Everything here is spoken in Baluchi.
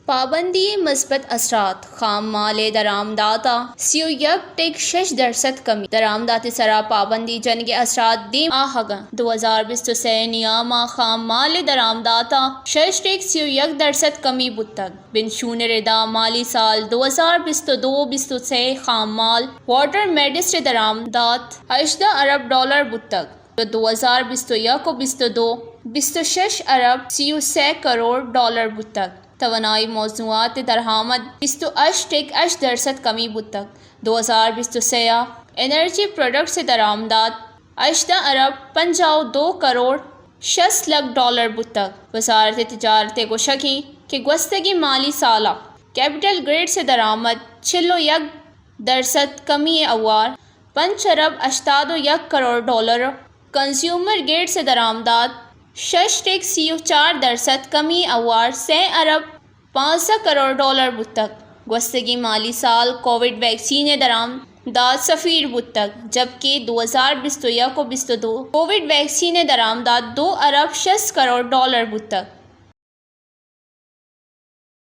پابندی ءِ مثبت اثرات، خام مال ءِ درآمدات ءَ سی و یک ٹک شش درسد کمی، درآمدات ءِ سرا پابندی جنگ ءِ اثرات دیم آہگ ءَ، دو ہزار بیست و سئے ءِ نیام ءَ خام مال ءِ درآمدات ءَ شش ٹک سی و یک درسد کمی بوتگ۔ بنشون ءِ ردا مالی سال دو ہزار بیست و دو بیست و سئے ءِ خام مال واٹر میڈس ءِ درآمدات ہژدہ ارب ڈالر بوتگ۔ دو ہزار بیست و یک و بیست و دو، بیست و شش ارب سی و سئے کروڑ ڈالر بوتگ۔ توانائی مصنوعات ءِ درآمد بیست و ہشت ٹک ہشت درسد کمی بوتگ۔ دو ہزار بیست و سئے ءَ انرجی پروڈکٹس ءِ درآمدات ہژدہ ارب پنجاہ و دو کروڑ شصت لکھ ڈالر بوتگ۔ وزارت تجارت ءِ گوشگ اِنت کہ گوستگیں مالی سال ءَ کیپٹل گڈز ءِ درآمد چل و یک درسد کمی ءِ ہوار پنچ ارب ہشتاد و یک کروڑ ڈالر، کنزیومر گڈز ءِ درآمدات شش ٹک سی و چار درسد کمی ءِ ہوار سئے ارب پانزدہ کروڑ ڈالر بوتگ۔ گوستگیں مالی سال کووڈ ویکسین ءِ درآمدات صفر بوتگ، جبکہ دو ہزار بیست و یک و بیست و دو کووڈ ویکسین ءِ درآمدات دو ارب شصت کروڑ ڈالر بوتگ۔